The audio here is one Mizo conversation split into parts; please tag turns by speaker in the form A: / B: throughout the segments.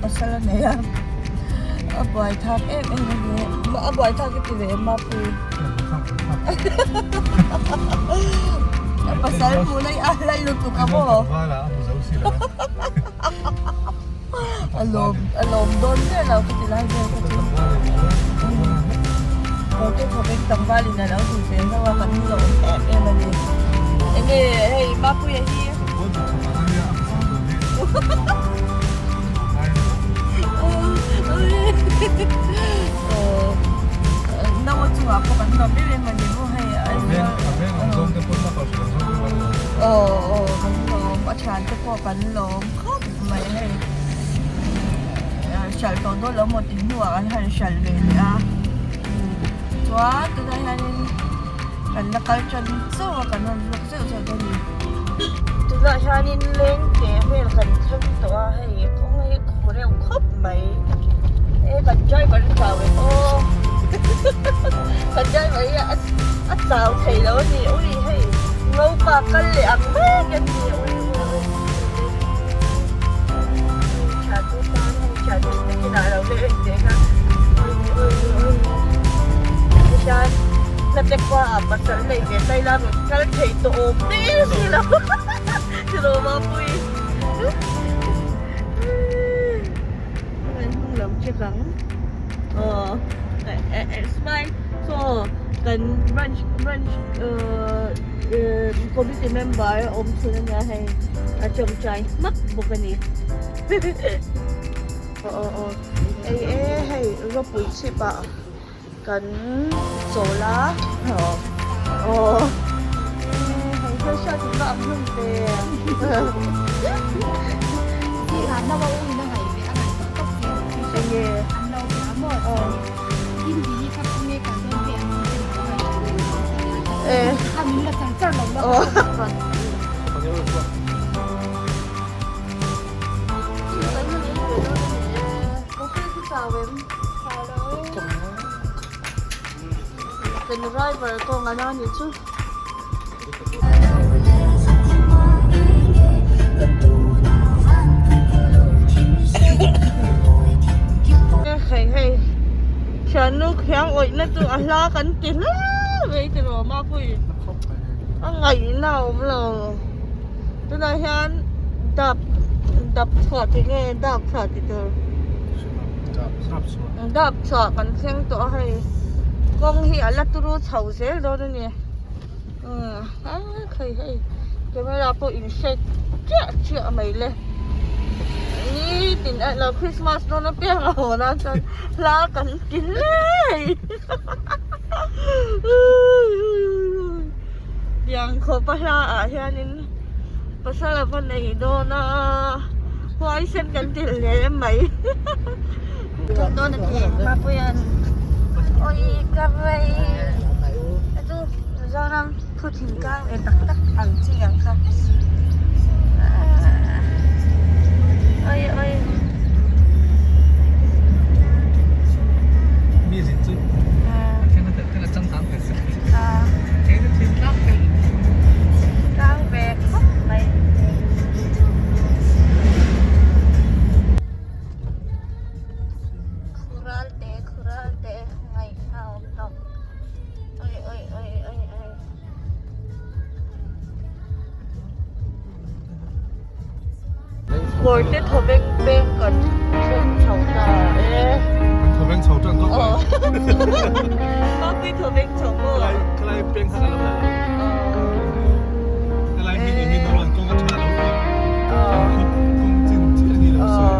A: pasal a nei a a buai thak em em a ni a buai thak i ti ve em mapui a pasal hmuh na hi a hlai lutuk a maw a lawm a lawm dawn ber lo ka ti lai vel kha chu Kawrte thawveng tlangval in a lo duh ve hlauh a kan lawm em em a ni enge hei Mapuia hi Naua chungah pawh kan lawm em em a ni maw hei aw aw kan lawm a thiante pawh kan lawm khawp mai hei hralh tawh dawn lo maw tih hnuah kan han hralh ve leh a chuan tunah hianin kan la kal tan chauh a kan rawn vlog zeuh zeuh dawn a ni tunah hianin leng te vel kan thleng tawh a hei kawng hi khu reuh khawp mai e kan driver a chau em aw kan driver hi a chau thei lo a ni ui hei ngopa kal leh ang mek a ni ui ui ui. Pasal nei ve tai la rawn kal thei tawh awm der si lo tiraw mapui hnung lam check ang aw smile saw kan branch branch Committee member awm chhun a nia hei a tawngtai hmak bawk a ni aw aw aw hei e hei rawpui chhip ah kan chawl a aw aw hei hei hriat in va ang hlawm ve enge Kan driver kawng a la ni chu. Hei hei thiannu khiang awih na chu a hla kan ti hle mai tiraw mapui a ngaihna a awm lo tunah hian dap dap chhuah tih nge dap chhuah tih tur dap chhuah kan thleng tawh a hei kawng hi a la turu chho zel dawn a ni. Hei hei camera pawh in shake chiah chiah mai le nitin eh lo Christmas dawn apiang a haw nan chuan hla kan ti hle tiang khawp a hla ah hianin pasal a va nei dawn a huaisen kan ti hle mai dawn a ti Mapuia'n awi ka rei. Mizoram thu thingtlang ve tak tak ang chi ang kha oi oi
B: Mi zin chu a then a then a changkang ve si a then a thingtlang ve
A: tlang ve khawp mai. Khural te khural te ngaihna awm lo. Oi oi oi oi oi. Kawr te thawveng peng kan thleng chho ta e.
B: Kan thawveng chho tan tawp mai.
A: Mapui thawveng chho maw?
B: Khalai peng kha ka lo la lo. Khalai hming in hi rawn kawng a tha lo tih. An khaw kawng chin chiah ni lo sawi.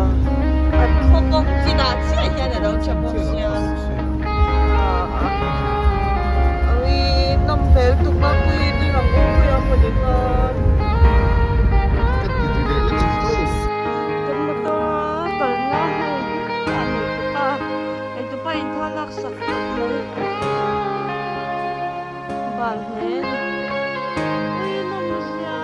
A: An khaw kawng chin ah chiah hian a lo tha bawk sia. Ui nawm hmel tuk a pui ding ang u pui a hmu ni khan. Kan motor a kalna hei a nei tupa nei tupa in thla lak sak tawp mai bal hle a ni ui nawm zia.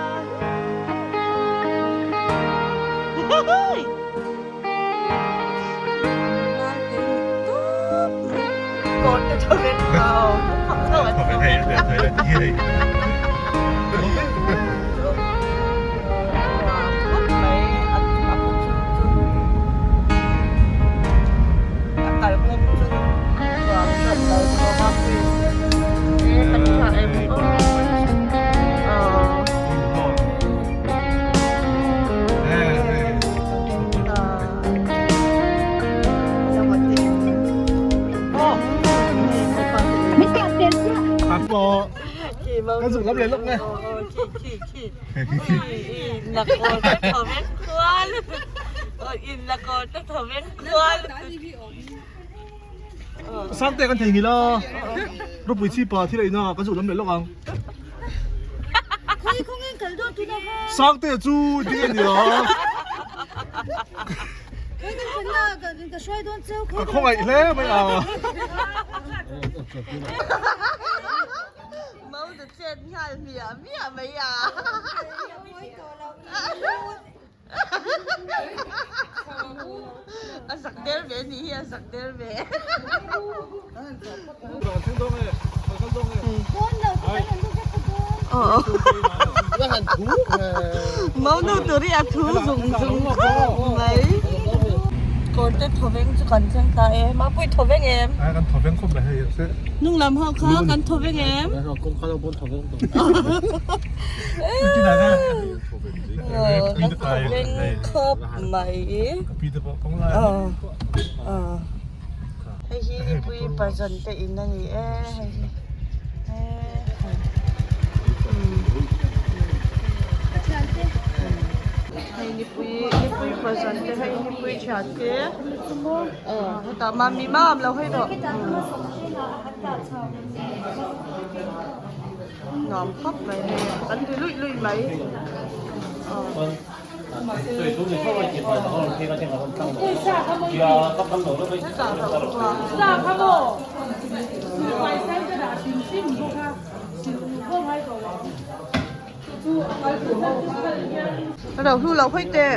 B: Kan zuk lam leh lawk nge. Sangte kan thei nghilh a, ropui chhipa thil ei na kan zuk lam leh lawk ang. Sangte chu ding a nia. Ka khawngaih hle mai a.
A: Monu tur hi a thu zung zung khawp mai. Kawrte thawveng chu kan thleng ta e. Mapui thawveng em?
B: Ai kan thawveng khawp mai hei se.
A: Hnung lam ho kha kan thawveng em? Kan thawveng khawp mai. Hei hi nipui pazan te in a ni e hei hi hei nipui nipui pazan te hei nipui thian te hetah mami mam lo hei rawh nuam khawp mai hei an ti luih luih mai. Ro hlu lo hawi teh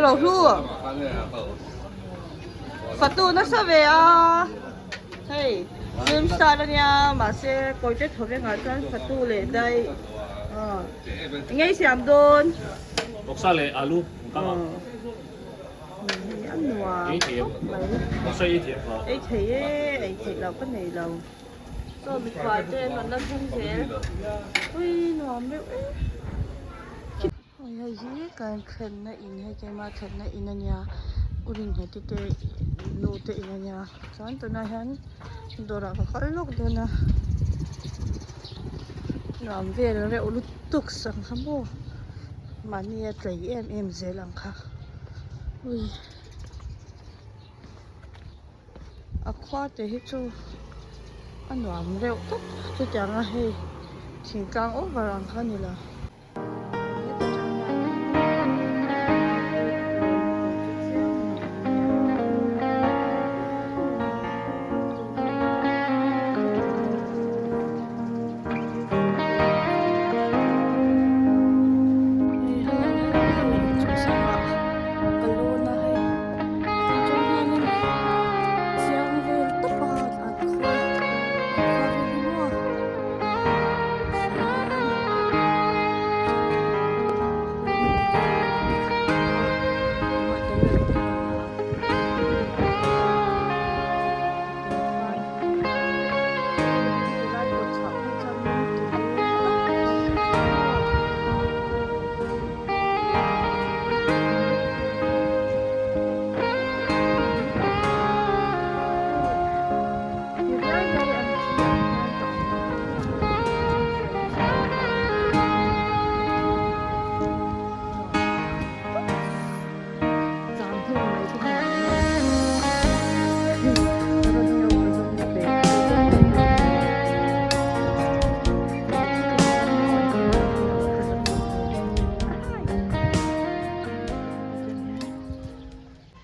A: ro hlu fatu nasa ve a hei film star ania mahse kawite thawvengah chuan fatu leh daih. Eng ei siam dawn?
C: Vawksa leh alu ang kang a.
A: Hei a nuam khawp mai.
C: Vawksa ei thei a.
A: Ei thei e, ei theih loh ka nei lo. Chaw mikhual te an rawn la thleng zel. Ui nuam reuh e. Hei hi kan thlenna in hei keimah thlenna in a nia. U Ringheti te nu te in a nia. Chuan tunah hian dawrah ka kal lawk dawn a. Nuam vel reuh lutuk sang kha maw mahni a tlei em em zel ang kha ui a khua te hi chu a nuam reuh tawp chutiang a hei thingtlang over ang kha a ni lo.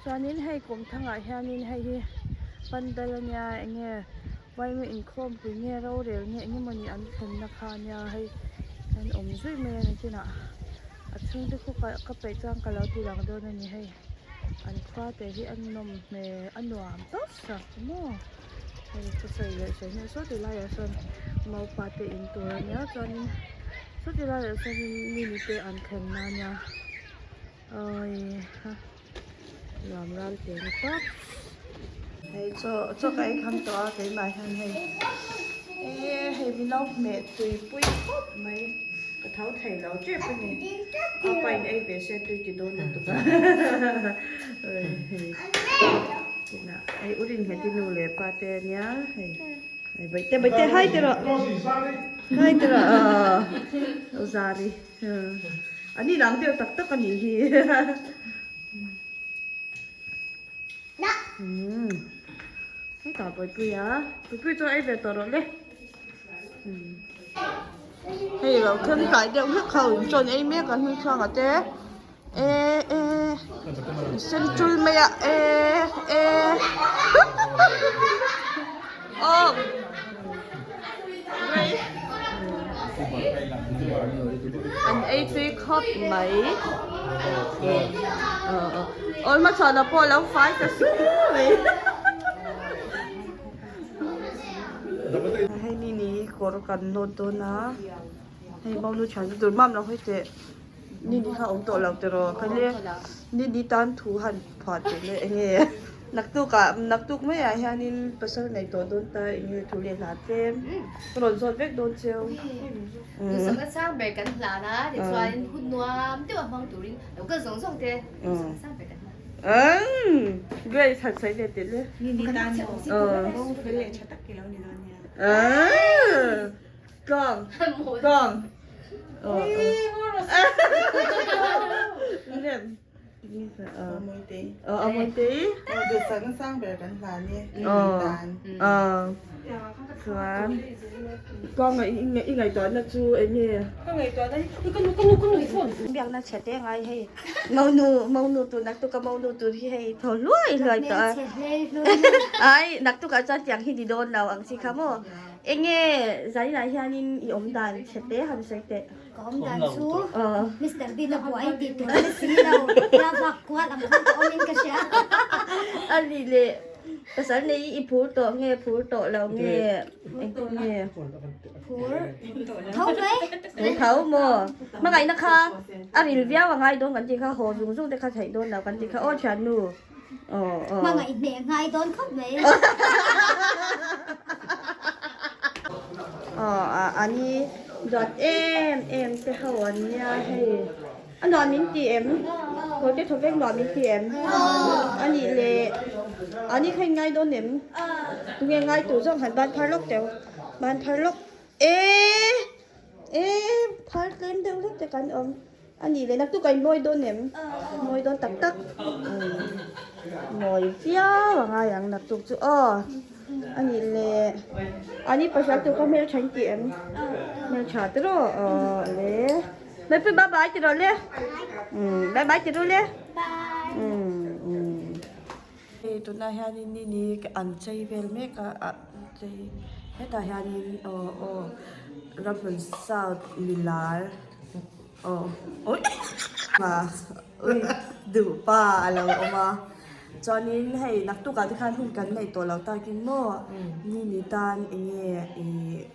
A: Chuanin hei kum thangah hianin hei hi pandal ania enge vaimi inkhawmpui nge rorel nge engemawni an thlenna kha ania hei an awm zui mai a nikinah a chhungte khu ka peih chuan ka lo ti lang dawn a ni hei an khua te hi a nawm hmel a nuam tawp sak maw hei ka sawi leh sawi hnu saw ti laiah sawn maupa te in tur ania chuanin sawti laiah sawnin mimi te an thlenna ania. Awii ha nuam ral te ni tawp hei chaw chaw ka ei kham tawh a keimah hian hei e hei min lo hmeh tui pui khawp mai ka tho thei lo tep a ni a pa in ei ve se tui ti dawn lutuk a hei tinah hei u rinhmeti nu leh pa te ania hei. Bawihte bawihte hai te rawh hai te rawh aw lo zari an inang deuh tak tak a nih hi hetah bawihpui a bawihpui chu ei ve tawh rawh le hei lo then tlai deuh hlek kha in chaw ei mek a hnung chhuak a te. E e sen tul mai a e e aw an ei tui khawp mai aw hmachhuana pawh a lo fai ta su mai hei ni ni kawr kan nawt dawn a hei monu thian chu tur mam lo hawi teh. Ni ni kha awm tawh lo tiraw ka le ni ni tan thu han phuah teh le enge naktuk ah naktuk mai ah hianin pasal nei tawh dawn ta enge thu leh hla tlem ka rawn zawt vek dawn cheu.
D: Duhsakna sang ber kan hlan a tichuanin hun nuam deuh a hmang turin lo kal zawng zawng te duhsakna sang ber kan hlan.
A: Umm Grace han sawi ve teh le.
E: Ni ni tan maw fel leh tha tak i lo ni dawn nia.
A: Umm Tlang tlang Chuan tlang i ngaihtuahna chu eng nge? Ka ngaihtuahna hi ka nu ka nu ka nu i phone. Biakna chhe te ngai hei monu monu tur naktuk a monu tur hi hei thaw hluai hluai tawh a ai naktuk ah chuan tiang hi ni dawn lo ang chi kha maw. Enge zainah hianin i awm dan chhe te han sawi teh.
F: Ka awm dan chu Mister Bean a buai tih tur a ni si lo, tia vak kual ang khan ka awm in ka hria.
A: A nih leh pasal nei i phur tawh nge phur tawh lo nge engtin nge?
F: Phur tho mai.
A: Phur tho maw? Hmangaihna kha a ril viau a ngai dawn kan tih kha haw zung zung te kha theih dawn lo kan tih kha aw thiannu.
F: Hmangaih hneh ngai dawn khawp mai.
A: Aw ani duat em em te ho an nia hei a nuam min ti em kawr te thaw vek nuam min ti em anih leh ani kha in ngai dawn em tunge ngai tur zawk han ban phar lawk teuh ban phar lawk e e phar tlem deuh hlek te kan awm. A nih leh naktuk a inmawi dawn em? Mawi dawn tak tak. Mawi viau a ngai ang naktuk chu aw. A nih leh a ni pasal tur kha hmeltha in ti em? Hmeltha te rawh aw le. Mipui bye bye ti rawh le. Bye bye ti rawh le. Bye. Hei tunah hianin ni ni an chei vel mek a ah chei hetah hianin aw aw ramhlun south milar aw awi ui duh pa a lo awm a chuanin hei naktukah te khan hun kan neih tawh loh takin maw ni ni tan eng nge ih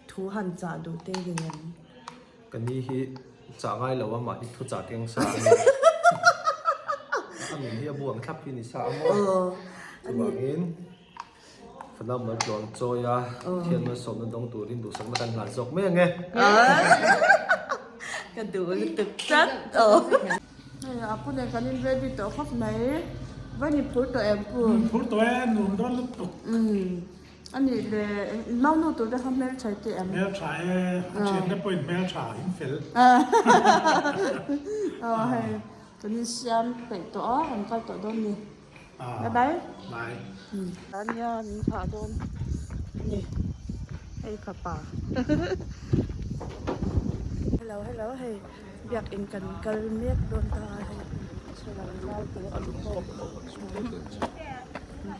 A: thu han chah duh te ni em.
G: Ka ni hi chah ngai lo a mah hi thu chah keng sa a ni. A nun hi a bu ang thlap hi ni sa a maw? Chuvangin Fanau mal tluang chawi a thian malsawmna dawng turin duhsakna kan hlan zawk mai ang e.
A: Ka duh lutuk tlat aw. Hei a pu nen kan in ready tawh khawp mai. Va ni phur tawh em pu?
H: Phur tawh e, nuam dawn lutuk.
A: A nih le, nau nu tur te kha hmeltha i ti em?
H: Hmeltha e, a thian te pawhin hmeltha in fel.
A: Aw hei, kan insiam peih tawh a, kan kal tawh dawn ni. Bye bye.
H: Bye.
A: Ania min phah dawn ni, hei fapa. Hello hello hei biakin kan kal mek dawn ta a hei chhulam lai te a awm bawk.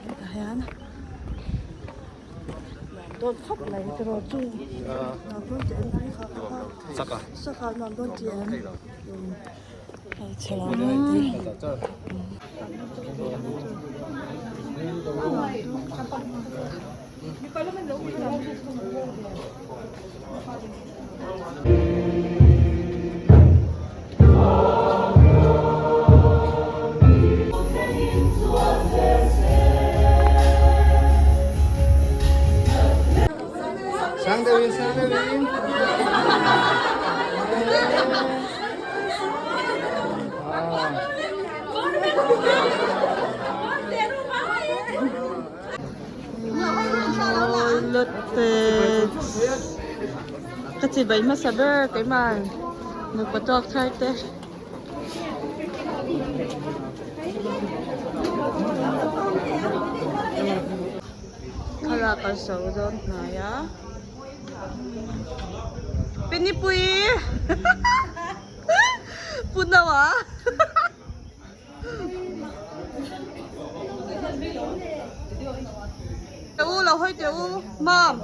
A: Hetah hian nuam dawn khawp mai tiraw chu nuam dawn tih em kha kha saka nuam dawn tih em hei chhe lam
G: Sang deuhin sang deuhin.
A: Ka chibai hmasa ber keimah nupa tuak thar te. Thlalak a zo dawn hnai a. Pinipui! Pu Noah! Teh u lo hawi teh u mam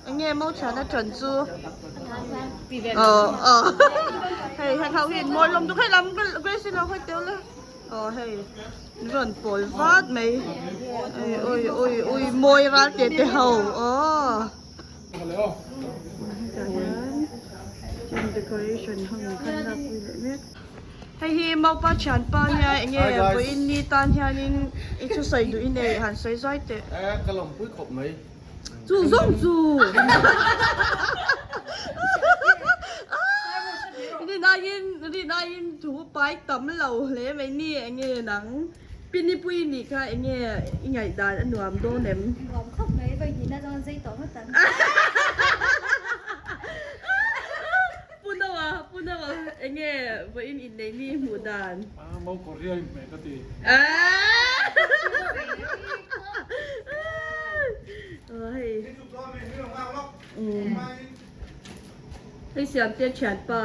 A: eng nge mo thian a ṭan chu aw aw hei heng ho hi in mawi lawm duk hei lam Grace i lo hawi teh u le aw hei rawn pawl vat mai ui ui ui ui mawi ral te te ho aw. Hetah hian decoration ho in khan lakpui leh mek. Hei hi Maupa thianpa nia enge vawiin ni tan hianin i thusawi duh i nei han sawi zai teh.
G: E ka lawmpui khawp mai.
A: Chu zawng chu. Rin aiin rin aiin thu pai tam lo hle mai ni enge nang Pinipui nih kha enge i ngaihdan a nuam dawn em?
F: Nuam khawp mai vawi hnihna chuan zei tawh ngawt ang.
A: Pu Noa, Pu Noa, enge vawiin inneih mi hmuh dan?
H: A, Mo Korea in hmeh ka ti.
A: Aw hei. Hei Siamte thianpa,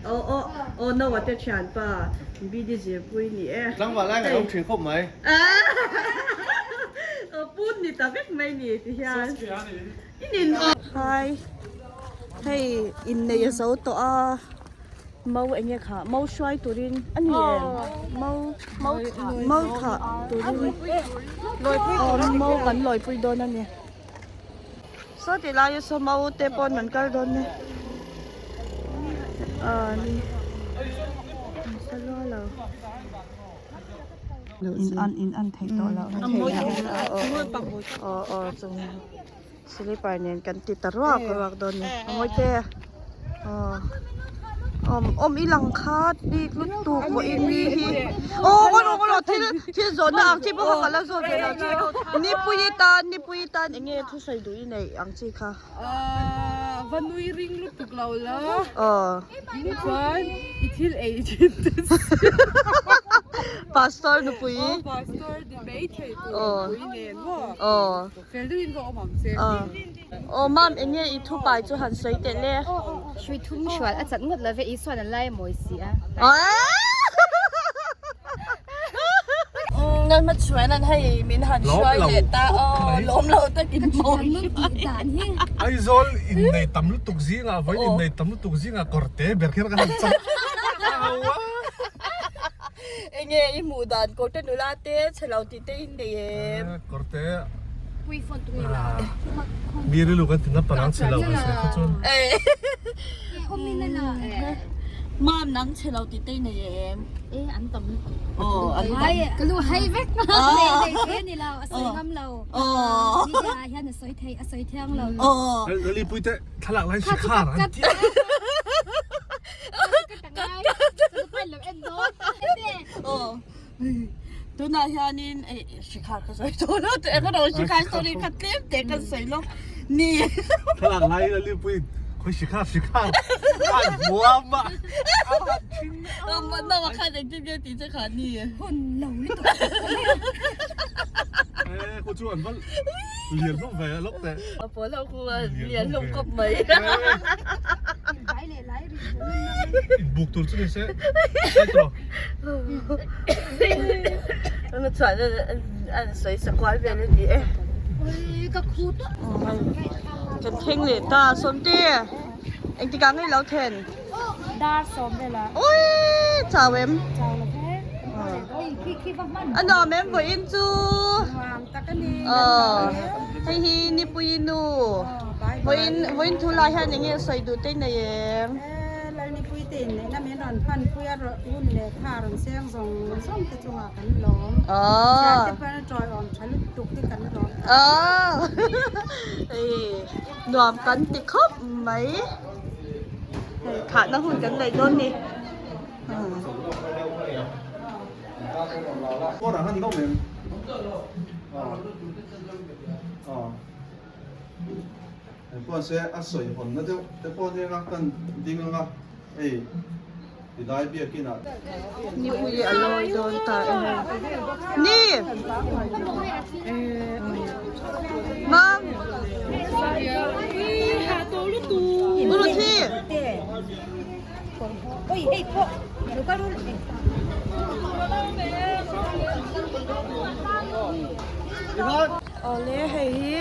A: aw aw aw Noa te thianpa, BD zirpui ni e.
G: Tlangval lai ngaihawm thin khawp mai.
A: Aw pun ni ta vek mai ni ti hian. Hi hei innei a zo tawh a mau eng nge kha mau hruai turin a ni em mau mau thah turin aw mau kan lawipui dawn a ni saw ti lai a saw mau te pawn an kal dawn a ni aw ni an sa luah lo. In an in an theih tawh loh a theih aw aw chung slipper nen kan ti ta ruak ruak dawn ni a mawi te aw awm awm i lang khat bik lutuk pawh in mi hi aw ngaw rawh ngaw rawh thil thil zawhna ang chi pawh kha ka la zawt ve lo che nipui tan nipui tan eng nge thusawi duh i neih ang chi kha.
I: Ahh va nui ring lutuk lo la.
A: Aw.
I: Ni chuan i thil ei thin te si.
A: Pastor nupui.
I: Aw pastor ni mai thei tur nupui nen maw.
A: Aw.
I: Fel deuhin va awm ang che.
A: Aw. Aw mam eng nge i thupai chu han sawi teh le.
D: Hrui thum hrual a chat ngawt love Isuan a lai mawi si a.
A: Nan hma chuan an hei min han hruai leh ta aw lawm lo takin mawi
G: Aizawl innei tam lutuk zingah vawiin innei tam lutuk zingah kawr te ber kher ka han chak a
A: Enge i hmuh dan kawr te nula te chhe lo tih te in nei em
G: Kawr te Mi rilru kan ti napa nang chhe lo kan sawi kha chuan.
A: Mam nang chhe lo tih te i nei em?
D: E an tam lutuk.
A: Aw an tam.
D: Ka lu hai vek.
F: Nei nei te ni lo a sawi ngam lo. Media ah hian a sawi thei a sawi thiang lo.
G: Lali pui te thlalak lai hri khar an ti.
D: Ka ngai. Ka pai lo en dawn.
A: Aw. Tunah hianin eh Shikhar ka sawi tawh lo teh ka ro Shikhar story kha tlem teh kan sawi lawk ni.
G: Thlalak lai a lipui khawi Shikhar Shikhar a hmuam a a han thin
A: a. Nawa khan engtin nge tih che kha ni.
F: Hun lo lutuk.
G: Eh khu chu an va lian hlawm ve a lawk teh.
A: A pawl ho khu a lian hlawm khawp mai.
F: Vai leh lai ri hmuh.
G: Inbuk tur chu ni se. Hai tawh.
A: An chhuah an sawi sa kual vel a ni e.
D: Oi ka khu tawh.
A: Kan thleng leh ta Sawmte engtikah nge i lo thlen?
D: Dar sawm vel a.
A: Oi chau em?
D: Chau lo ve. Oi khi khi va hman.
A: A nuam em vawiin chu?
E: Nuam tak a ni.
A: Aw hei hi Nipuii nu. Vawiin vawiin thu lai hian eng nge sawi duh te i nei em?
E: E Lalnipui te inneihna min rawn hmanpui a hun leh kha rawn seng zawng zawng te chungah kan lawm. Thian te pawn a tawiawm tha lutuk hi kan lawm tak.
A: Aw hei nuam kan ti khawp mai. Hei khahna hun kan neih dawn ni.
J: Engpawh se a sawi hawnna deuh te pawh nia kan ding anga hei tilai biakin ah.
A: Nipui a lawi dawn ta e hei. Ni! Mam! Uruthi! Awle hei hi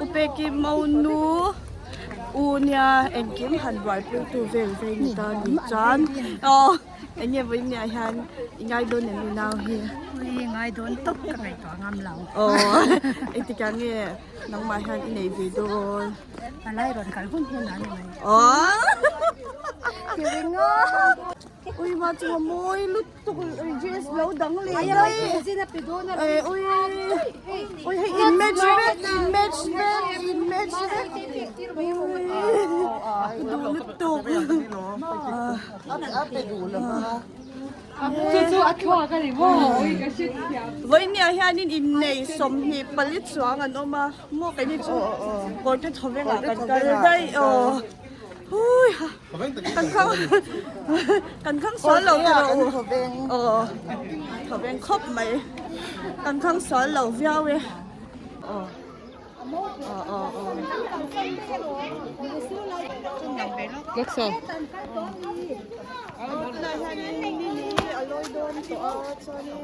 A: Upeki Monu u nia engkim han buaipui tu vel vei ni ta ni chuan aw eng nge vawiin ni ah hian i ngai dawn em i nau hi
E: Ui ngai dawn tawp ka ngaihtuah ngam lo
A: aw engtikah nge nangmah hian i nei ve dawn.
E: Palai rawn kal hun hun a ni mai.
A: Aww. Ui ma chu a mawi lutuk dress lo dang leh daih. Eh ui ui hei in match vek in match vek in match vek. Ui duh lutuk. Vawinia hianin innei 24 chuang an awm a maw keini chu kawr te thaw vengah kan kal daih aw hui ha kan khang kan khang sual lo te rawh u aw thaw veng khawp mai kan khang sual lo viau e aw. Tunah hianin ni ni a lawi dawn tawh a chuanin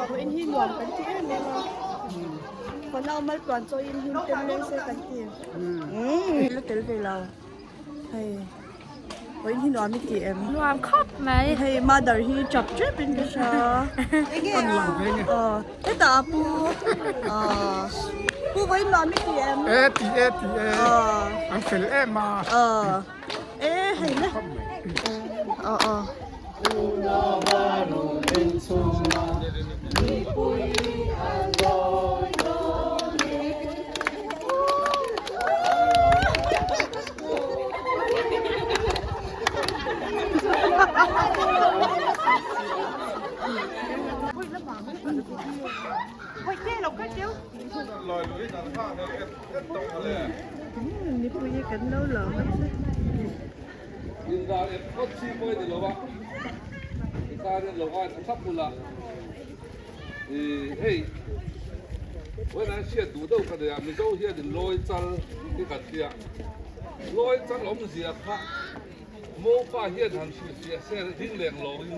A: vawiin hi nuam kan ti em em a fanau maltluan chawiin hlim tel leng se kan ti la tel ve lo hei. Vawiin hi nuam i ti em?
I: Nuam khawp mai.
A: Hei mother hi chap tep in ka hria. Aw hetah a pu aw pu vawiin nuam i ti em?
H: E ti e ti e. An fel em a.
A: Aw e hei le. Aw aw. Mipui hi kan lo lawm a che.
K: Lawi chal awmzia kha Mopa hian han hrilhfiah se ding leng loin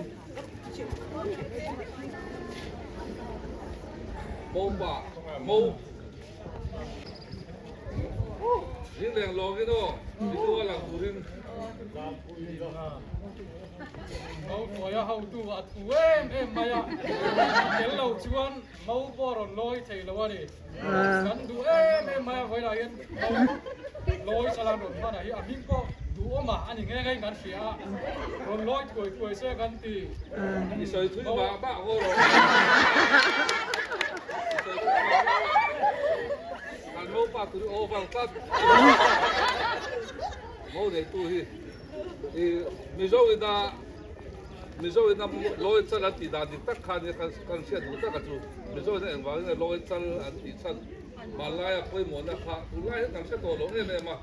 K: Mopa Mo ding leng lawngin aw mitu a lang turin.
H: Mopuaia hotu a thu em em mai a, tel lo chuan Mo pawh a rawn lawi thei lo a ni. Kan duh em em mai a, vawilah hian Mo lawi salan rawn hman ah hi a hming pawh duhawm ah a ni nghe ngei kan hria a, rawn lawi thuai thuai se kan ti.
K: I sawi thui mah mah haw rawh. I sawi thui mah mah. Kan Mo pa tur hi over tlat. Mo neitu hi i Mizo ina Mizo ina lawi chal an tih dan dik tak khan kan kan hriat duh tak a chu Mizo ina engvangin nge lawi chal an tih chhan hmanlaia pawimawhna kha tunlai hian kan hre tawh lo em em a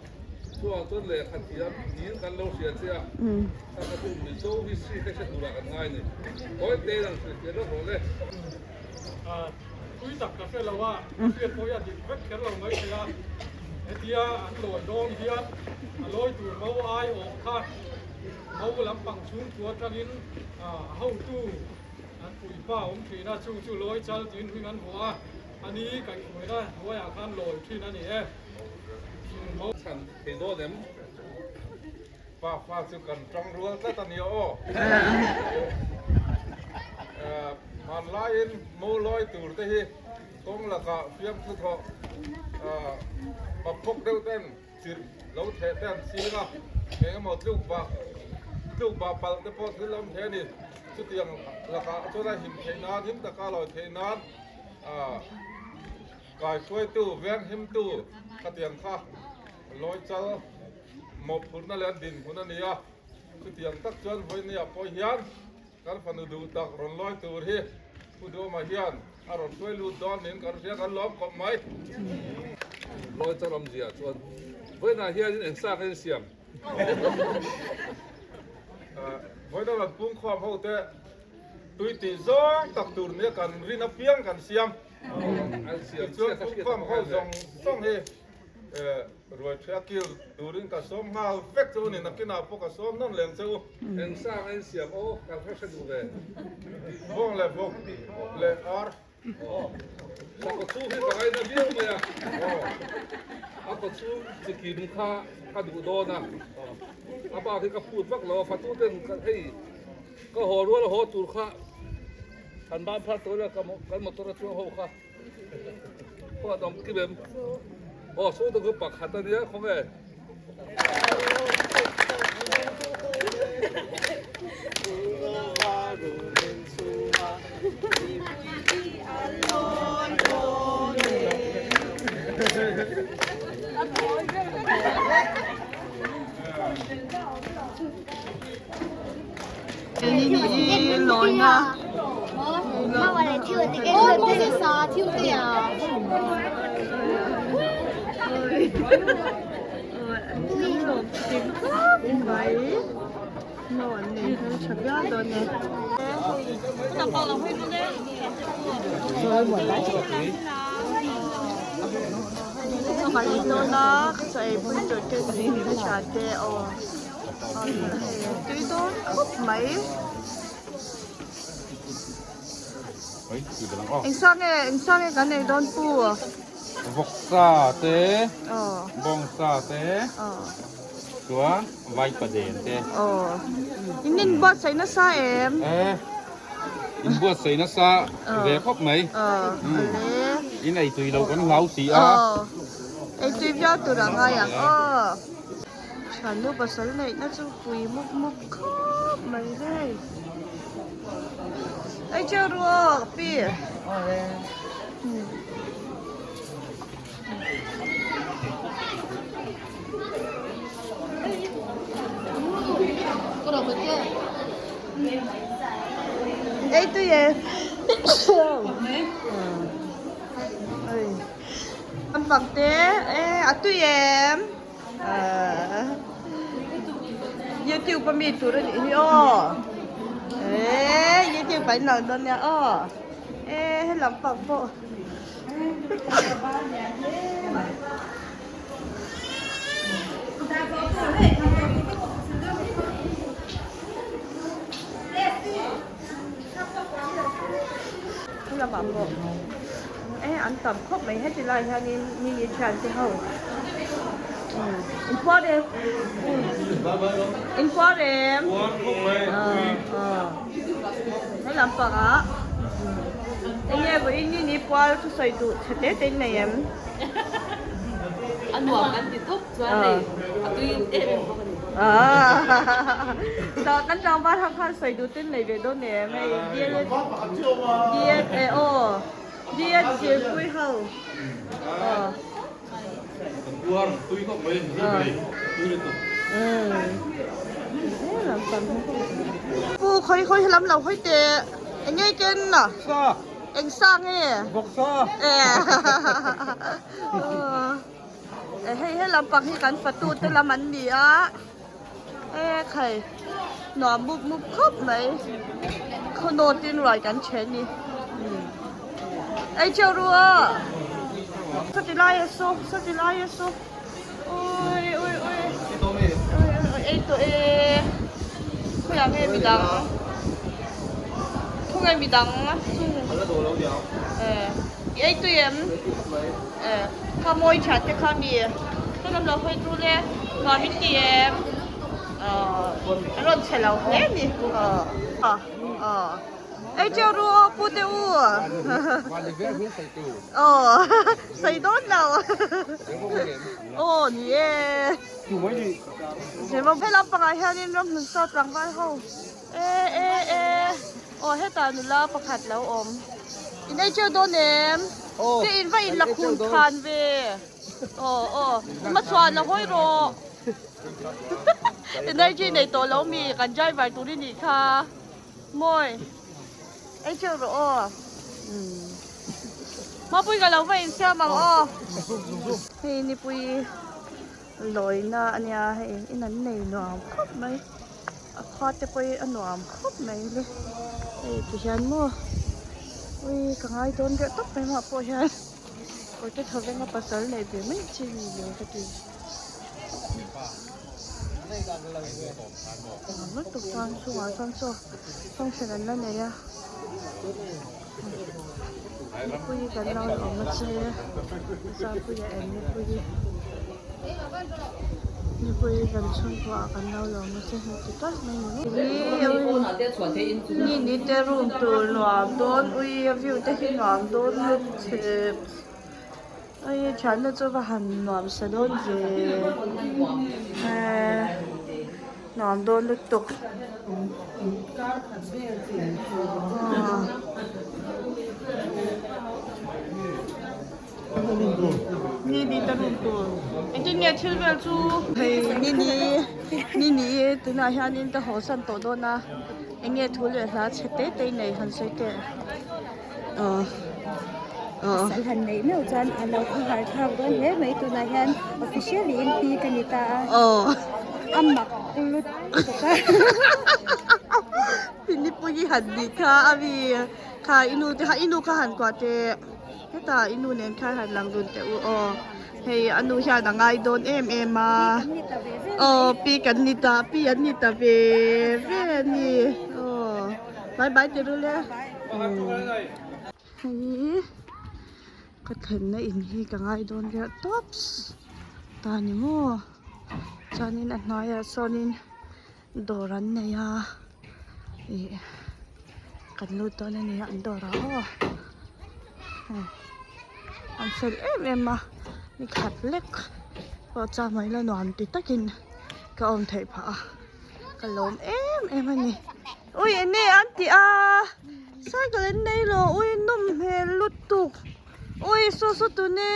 K: chuvang chuan lehkha thiam niin kan lo hria che a kha kha chu Mizo history te hre turah kan ngai a ni tawi te in ang hrilhfiah lawk rawh le.
H: Tui tak ka hre lo a, ka hriat pawh hi a dik vek kher lo mai thei a, hetia an lawi dawn hian a lawi tur mo ai awh kha mo lampang chhungkua atangin a hotu an puipa awm thin a, chung chu lawi chal tiin hming an vuah a, a ni kaihhruaina hnuaiah khan lawi thin a ni e.
K: Mo chhan thei dawn em?
L: Pa fa chu kan tang rual tlat a nia aw. Hmanlaiin mo lawi tur te hi kawng lakah fiamthu thawh paphawk deuh ten chirh lo theh te an ching a, eng emaw tluk bah tluk bah palh te pawh thil awm thei a ni. Chutiang lakah chuan a him theih nan, him taka lawi theih nan kaihruaitu, venghimtu khatiang kha lawi chal. Mawhphurhna leh an dinhmun a ni a, chutiang tak chuan vawinia pawh hian kan fanu duh tak rawn lawi tur hi Pu Duhawma hian a rawn hruai lut dawn niin kan hria, kan lawm khawp mai.
K: Lawi chal awmzia chuan Vawiinah hianin eng sa kha in siam?
L: Vawiina rawn pungkhawm ho te tui tih zawng tak tur nia kan rin apiang kan siam. Tichuan pungkhawm ho zawng zawng hi ruai ṭhia kil turin ka sawm nghal vek che u ni, nakinah pawh ka sawm nawn leng che u.
K: Eng sa kha in siam aw, kan hre hre duh ve.
L: Bawng leh vawk leh ar.
K: Ka kawchhung hi ka ngaina viau mai a, a kawchhung chikim kha ka duh dawn a, a bak hi ka phut vak lo a, fatu ten hei ka haw rual a haw tur kha kan ban phar tawh ila kan motor a chuang ho kha khaw a dawm kim em? Aw chhungte chu pakhat a nia khawnge.
A: Tui dawn khawp mai. Eng sa nge eng sa nge kan ei dawn pu?
L: Vawksa te, bawngsa te, chuan vaipaden te.
A: In inbuatsaih nasa em?
L: E, inbuatsaih nasa ve khawp mai. In ei tui lo kan hlau si a.
A: Ei tui viau tur a ngai ang aw. Thiannu pasal neihna chu pui mup mup khawp mai hei. Ei cheu ru aw ka pi. Ei tui e. Lampang te e a tui em. YouTube a mi tur a nih hi aw eh YouTube ah in lang dawn nia aw eh he lampang pawh he lamah pawh eh an tam khawp mai heti lai hianin mi ni thian te ho in puar em in puar em he lampang ah enge vawiin ni ni pual thusawi duh chhe te te in nei em
I: a nuam kan ti tawp chuan hei a tui em em bawk a ni
A: kan tlangval ho khan sawi duh te in nei ve dawn em hei D L aw D L zirpui ho aw Pu khawi khawi helam lo hawi teh eng nge ken a eng sa nge e hei helam pang hi kan fatu te lam an ni a e khai nuam mup mup khawp mai khaw nawt in ruai kan then ni ei cheu ru a sawti lai a saw sawti lai a saw ui ui ui ui ei tawh e khawiah nge midang khawnge midang chung e i ei tui em e kha mawi that te kha mi ka lam lo hawi tu le nuam in ti em a rawn chhe lo hle a ni ei cheu ru aw pu te u aw sawi dawn lo aw ni e he lampangah hianin ramhlun saw tlangval ho e e e aw hetah nula pakhat lo awm in ei cheu dawn em te in va in la khun khan ve aw aw ma chuan la hawi rawh energy nei tawh lo mi kan driver tur i nih kha mawi ei cheu rawh aw mapui ka lo va insiam ang aw hei nipui. Lawina a nia hei in an nei nuam khawp mai a khua te pawh hi a nuam khawp mai le hei ti hian maw ui ka ngai dawn deuh tawp mai mah pawh hian kawr te tho venga pasal neih ve mai chi ni ve ka ti nuam lutuk chuan chungah chuan chaw function an la nei a. Nipui kan lo awm a che Zapuia em nipui nipui kan chhungkua ah kan lo lawm a che hmu ti tawlh mai ni ni ni te room tur nuam dawn ui a view te hi nuam dawn lutuk ui thianna chu va han nuam sa dawn ve ehh. Nuam dawn lutuk. Ni ni ta room tur. Engtin nge thil vel chu? Hei ni ni ni ni tunah hianin ka haw san tawh dawn a. Eng nge thu leh hla chhe te te nei han sawi teh. Aw aw.
F: Pasal han neih meuh chuan a lo khawhar thlak dawn hle mai tunah hian officially in pi ka ni ta a.
A: Aw.
F: A mak lutuk a.
A: Pinipui hi han nih kha a mi kha i nu te kha i nu kha han kuah teh hetah i nu nen khan han lang dun teh u aw hei a nu hian a ngai dawn em em a aw pi kan ni ta pi an ni ta ve ve a ni aw bye bye ti rul e. Hei ka thlenna in hi ka ngai dawn reuh tawps ta ni maw chuanin a hnuaiah sawnin dawr an nei a ih kan lut dawn a ni a an dawrah aw an fel em em a ni khat lek pawh chuan mai la nuam ti takin ka awm theih phah a ka lawm em em a ni. Ui enge an tih a cycle an nei lo ui nawm hmel lutuk ui saw saw tune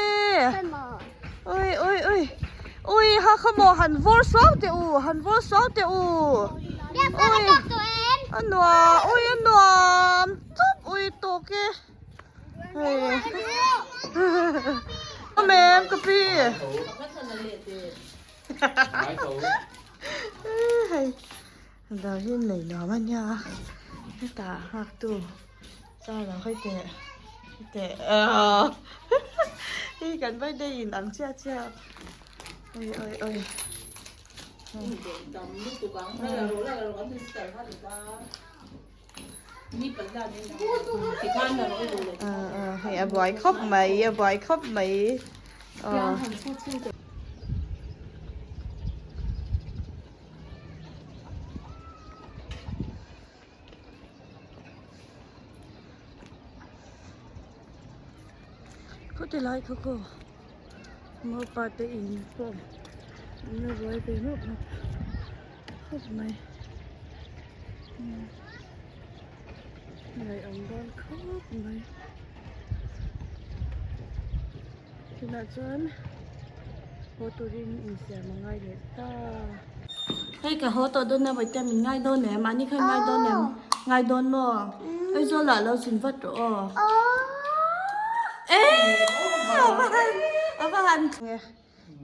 A: ui ui ui ui ha kha maw han vawr suau teh u han vawr suau teh u ui a nuam ui a nuam tawp ui tawk e hei awm em ka pi hei. Dawr hi nei nuam a nia hetah nghak tu chuan lo hawi teh teh aw hei kan birthday in ang chiah chiah oi oi oi hei a buai khawp mai a buai khawp mai aw. Khaw ti lai khaw khaw mopa te in pawh an la buai ve meuh meuh khawp mai ngaih awm dawn khawp mai tunah chuan haw turin insiam a ngai leh ta. Hei ka haw tawh dawn a vawitea min ngai dawn em mahni khan ngai dawn em ngai dawn maw Aizawl ah lo zin vat rawh aw eee a va han a va han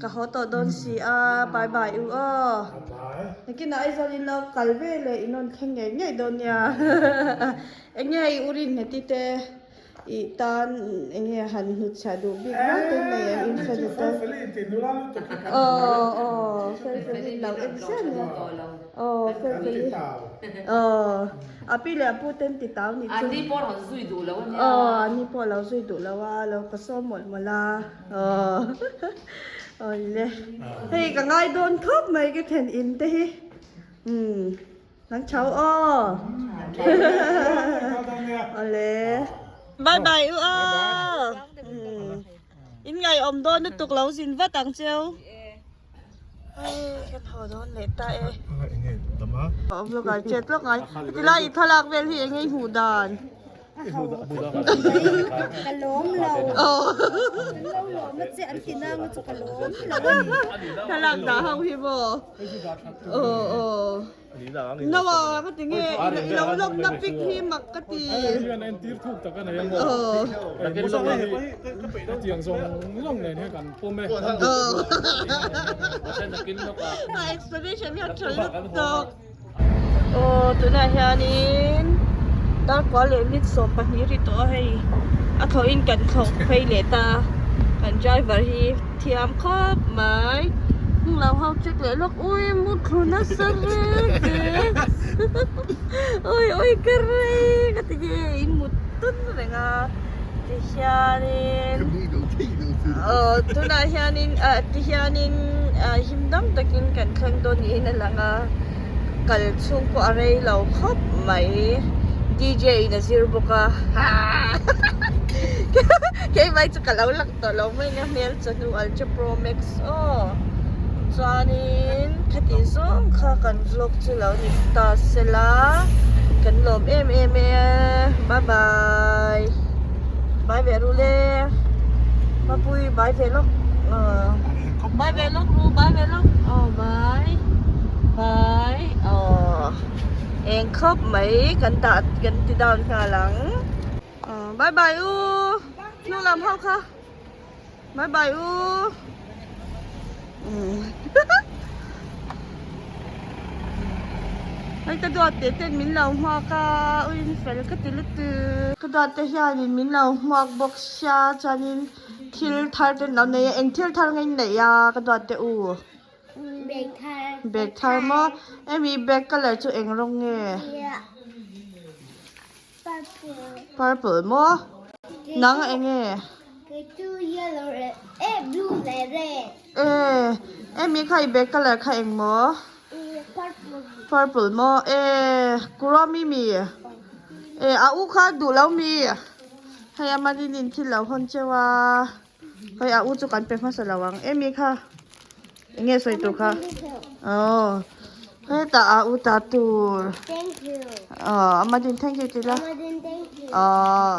A: ka haw tawh dawn si a bye bye u aw nakinah Aizawl in lo kal ve leh in rawn thleng ngei ngei dawn nia eng nge i urin heti te. I tan eng nge han hnutchhiah duh bik viau te nei em in fel te aw aw fel fel in lo en ziah nia aw fel fel i aw a pi leh a pu ten ti tau nih chu
I: Ani pawh rawn zui duh lo ania
A: aw ani pawh lo zui duh lo a lo ka sawm mawlh mawlh a aw aw le hei ka ngai dawn khawp mai ka thlen in te hi umm. Nang chau aw. Awle. Bye bye u aw. In ngai awm dawn lutuk lo zin vat ang cheu. Kan haw dawn leh ta e. Awm lawk ai chet lawk ngai. Tilai i thlalak vel hi enge i hmuh dan.
F: Ka lawm lo. Kan lo lawm a che an ti nang a chu ka lawm lo a ni.
A: Thlalak dah ho hi maw? Aw aw. No a ka ti nge i lo lawm na pic hi mak ka ti.
H: Hian entir thuk tak a nei a maw? Hetiang zawng zawng nen hian kan pawm e.
A: A explanation hian tha lutuk. Aw tunah hianin darkua leh minute 12 ri tawh a hei a thlawhin kan thlawh phei leh ta kan driver hi thiam khawp mai hnung lam ho check leh lawk ui mu thlu nasa reng e ui ui ka rei ka ti nge in mut tun reng a tihianin aw tunah hianin ah tihianin ah him dam takin kan thleng dawn niin a lang a kal chhung pawh a rei lo khawp mai D_J in a zir bawk a keimah hi chu ka lo lang tawh lo mai nia hmel chawhnu ultra pro max aw chuanin khati zawng kha kan vlog chu lo ni ta sela kan lawm em em e bye bye bye ve ru le mapui bye ve lawk bye ve lawk ru bye ve lawk aw bye bye aw eng khawp mai kan dah kan ti down nghal ang bye bye u hnung lam ho kha. Bye bye u. Hei ka duat te ten min lo hmuak a uin fel ka ti lutuk. Ka duat te hianin min lo hmuak bawk sia chuanin thil thar te an lo nei a eng thil thar nge in neih a ka duat te u.
F: Bag thar.
A: Bag thar maw hemi bag colour chu eng rawng nge?
F: Purple.
A: Purple maw? Nang eng nge?
F: Kei chu yellow leh eh blue leh red.
A: Eh emi kha i bag colour kha eng maw?
F: Purple.
A: Purple maw? Eh kura mi mi? Eh a u kha duh lo mi? Hei a manin in thil lo hawn cheu a. Hei a u chu kan pe hmasa lo ang emi kha eng nge sawi tur kha aw hetah a u ta tur
F: Thank you.
A: aw amadin thank you tila
F: Amadin thank you.
A: aw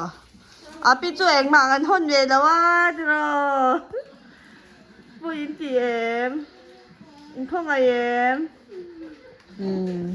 A: api chu engmah an hawn ve lo a tiraw pawh in ti em in khawngaih em umm.